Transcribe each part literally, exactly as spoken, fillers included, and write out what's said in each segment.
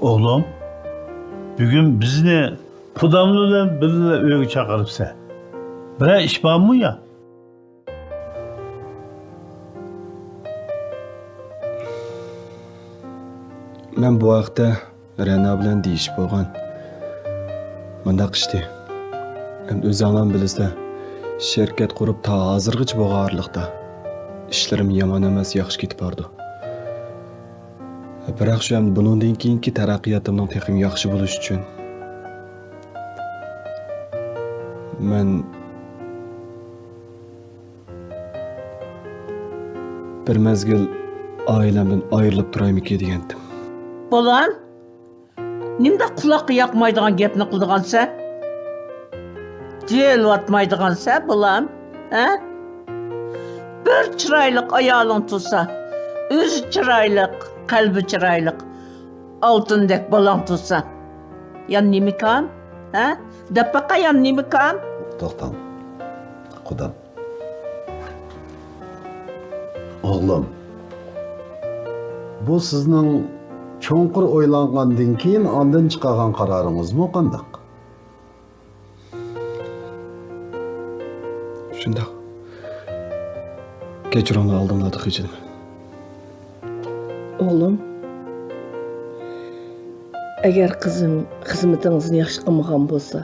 ئوغلۇم، بۈگۈن بىزنى پۇداملار بىلەن بىللە ئۆيگە چاقىرىپسەن. بىرەر ئىش بارمۇ يا؟ مەن بۇ ھەقتە رەنا بىلەن دېيىشىپ بولغان. مۇنداق ئىشتى. ئەمدى ئۆزۈڭلارمۇ بىلىسىلەر، شىركەت قۇرۇپ تا ھازىرغىچە بولغان ئارىلىقتا ئىشلىرىم يامان ئەمەس، ياخشى كېتىپ بارىدۇ. بىراق شۇ ئەمدى بۇنىڭدىن كېيىنكى تەرەققىياتىمنىڭ تېخىمۇ ياخشى بولۇشى ئۈچۈن مەن بىر مەزگىل ئائىلەمدىن ئايرىلىپ تۇرايمىكىن دېگەنتىم. بالام، نېمىنداق قۇلاققا ياقمايدىغان گەپنى قىلىدىغانسەن؟ جىيەلىۋاتمايدىغانسەن، بالام، ھە؟ بىر چىرايلىق ئايالىڭ تۇرسا، ئۆزى چىرايلىق، قەلبى چىرايلىق، ئالتۇندەك بالاڭ تۇرسا، يا نېمىكان، ھە؟ دەپ باقا، يا نېمىكان؟ توختاڭ، قۇدام. ئوغلۇم، بۇ سىزنىڭ چوڭقۇر ئويلانغاندىن كېيىن ئاندىن چىقارغان قارارىڭىزمۇ قانداق؟ شۇنداق. كەچۈرۈڭلار، ئالدىڭلاردا خىجىلمەن. ئوغلۇم، ئەگەر قىزىم خىزمىتىڭىزنى ياخشى قىلمىغان بولسا،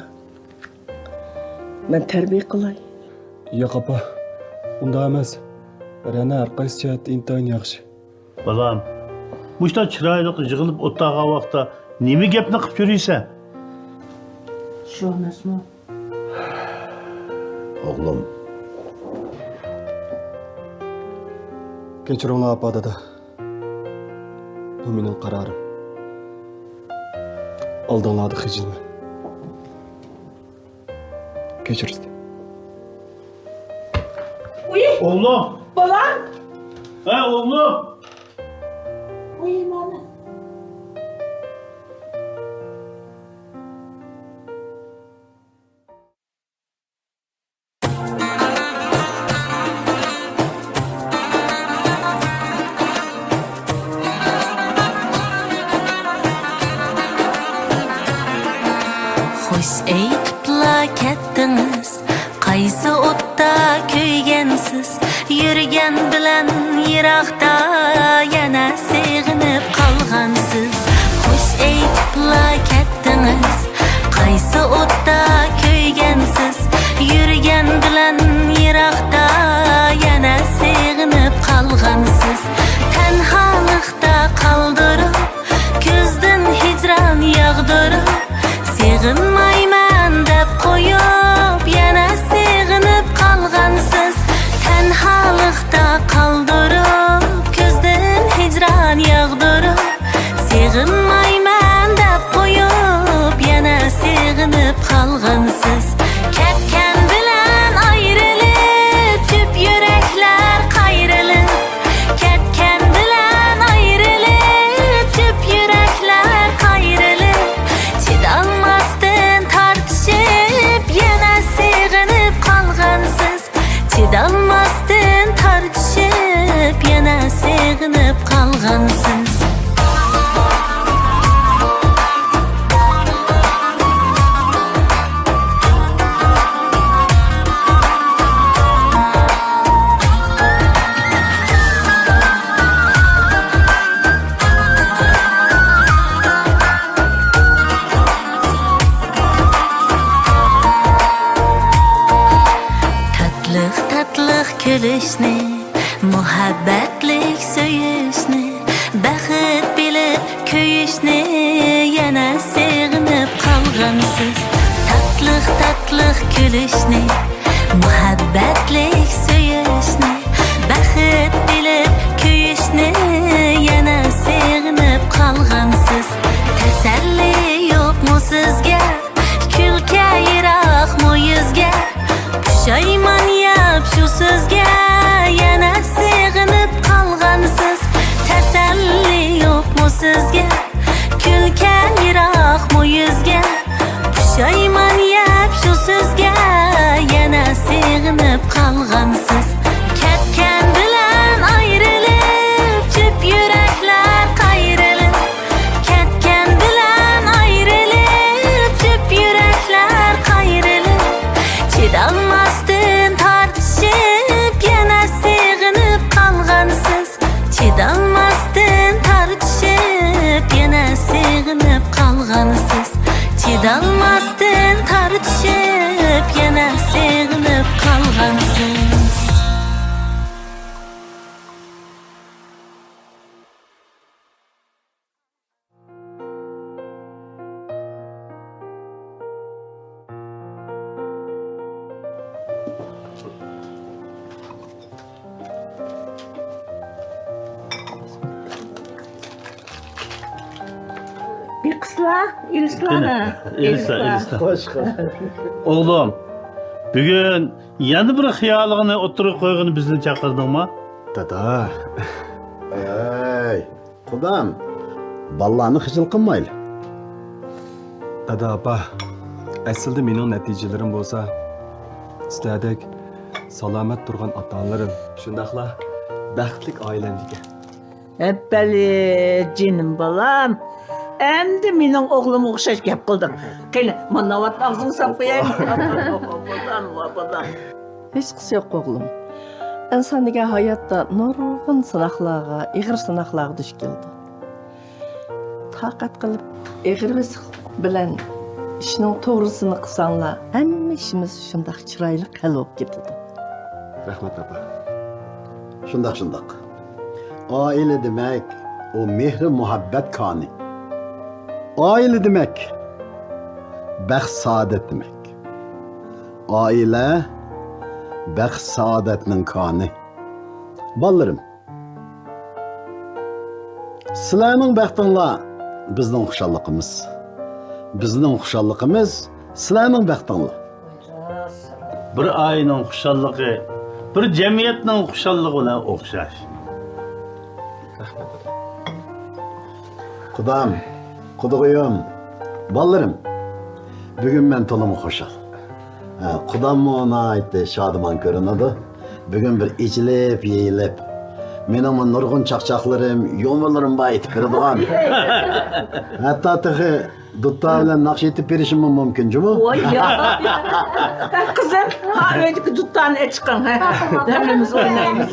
مەن تەربىيە قىلاي. ياق، ئاپا، ئۇنداق ئەمەس. رەنا ھەر قايسى جەھەتتە ئىنتايىن ياخشى. بالام، مۇشۇنداق چىرايلىق يىغىلىپ ئولتۇرغان ۋاقىتتا نېمە گەپنى قىلىپ يۈرىسەن؟ شۇ ئەمەسمۇ؟ ئوغلۇم. كەچۈرۈڭلار، ئاپا، دادا. بۇ مېنىڭ قارارىم. ئالدىڭلاردا خىجىلمەن. كەچۈرۈڭلار. ئۇي! ئوغلۇم! بالام! ھە، ئوغلۇم! ئۇي، مانا. خوش ئېيتىپلا كەتتىڭىز، قايسى ئوتتا كۆيگەنسىز؟ يۈرگەن بىلەن يىراقتا يەنە سېغىنىپ قالغانسىز. خوش ئېيتىپلا كەتتىڭىز، قايسى ئوتتا كۆيگەنسىز؟ يۈرگەن بىلەن يىراقتا يەنە سېغىنىپ قالغانسىز. تەنھالىقتا قالدۇرۇپ، كۆزدىن ھىجران ياغدۇرۇپ، سېغىنمايمەن دەپ قويۇپ، يەنە سېغىنىپ قالغانسىز. تەنھالىقتا قالدۇرۇپ، كۆزدىن ھىجران ياغدۇرۇپ، سېغىنمايمەن دەپ قويۇپ، يەنە سېغىنىپ قالغانسىز. كەتكەن بىلەن ئايرىلىپ، جۈپ يۈرەكلەر قايرىلىپ، كەتكەن بىلەن ئايرىلىپ، جۈپ يۈرەكلەر قايرىلىپ، چىدالماستىن تارتىشىپ، يەنە سېغىنىپ قالغانسىز. چىدالماستىن تارتىشىپ، يەنە سېغىنىپ قالغانسىز. تاتلىق، تاتلىق كۈلۈشنى، مۇھەببەتلىك سۆيۈشنى، بەخت بىلىپ كۆيۈشنى يەنە سېغىنىپ قالغانسىز. تاتلىق، تاتلىق كۈلۈشنى، مۇھەببەتلىك سۆيۈشنى، بەخت بىلىپ كۆيۈشنى يەنە سېغىنىپ قالغانسىز. تەسەللى يوقمۇ سىزگە؟ كۈلكە يىراقمۇ يۈزگە؟ پۇشايمان يەپ شۇ سۆزگە يەنە سېغىنىپ قالغانسىز. تەسەللى يوقمۇ سىزگە؟ كۈلكە يىراقمۇ يۈزگە؟ پۇشايمان يەپ شۇ سۆزگە يەنە سېغىنىپ قالغانسىز. كەتكەن بىلەن ئايرىلىپ، جۈپ يۈرەكلەر قايرىلىپ، كەتكەن بېقىسلا، ئېلىسلا. قېنى، ھە، ئېلىسلا، ئېلىسلا. ئېلىسلا. خوش، خوش. ئوغلۇم، بۈگۈن يەنە بىر خىيالىڭنى ئوتتۇرىغا قويغىلى بىزنى چاقىردىڭمۇ؟ دادا. ئەي، قۇدام، بالىلارنى خىجىل قىلمايلى. دادا، ئاپا، ئەسلىدە مېنىڭ نەتىجىلىرىم بولسا، سىلەردەك سالامەت تۇرغان ئاتا-ئانىلىرىم، شۇنداقلا بەختلىك ئائىلەمدىكەن. ئەپپەلى، جېنىم بالام. ئەمدى مېنىڭ ئوغلۇمغا ئوخشاش گەپ قىلدىڭ. قېنى، مانا ناۋات ئاغزىڭنى ساپ قوياي. ۋاپادان، ۋاپادان. ھېچقىسى يوق، ئوغلۇم. ئىنسان دېگەن ھاياتتا نۇرغۇن سىناقلارغا، ئېغىر سىناقلارغا دۇچ كېلىدۇ. تاقەت قىلىپ، ئېغىر بېسىق بىلەن ئىشنىڭ توغرىسىنى قىلساڭلار، ھەممە ئىشىمىز شۇنداق چىرايلىق ھەل بولۇپ كېتىدۇ. رەھمەت، ئاپا. شۇنداق، شۇنداق. ئائىلە دېمەك، ئۇ مېھرى-مۇھەببەت كانى. ئائىلە دېمەك، بەخت-سائادەت دېمەك. ئائىلە بەخت-سائادەتنىڭ كانى. بالىلىرىم، سىلەرنىڭ بەختىڭلار بىزنىڭ خۇشاللىقىمىز. بىزنىڭ خۇشاللىقىمىز سىلەرنىڭ بەختىڭلار. بىر ئائىلىنىڭ خۇشاللىقى بىر جەمئىيەتنىڭ خۇشاللىقى بىلەن ئوخشاش. قۇدام، قۇدىغۇيۇم، بالىلىرىم، بۈگۈن مەن تولىمۇ خۇشال. ھە، قۇداممۇ ناھايىتى شادىمان كۆرۈنىدۇ. بۈگۈن بىر ئېچىلىپ، يېيىلىپ، مېنىڭمۇ نۇرغۇن چاقچاقلىرىم، يۇمۇرلىرىم بار ئېيتىپ بېرىدىغان. ھەتتا تېخى دۇتار بىلەن ناخشا ئېيتىپ بېرىشىممۇ مۇمكىن جۇمۇ. ۋاي، يا، يا. ھە، قىزىم، ھە، ئۆيدىكى دۇتارنى ئېچىقىڭ، ھە. ھەممىمىز ئوينايمىز.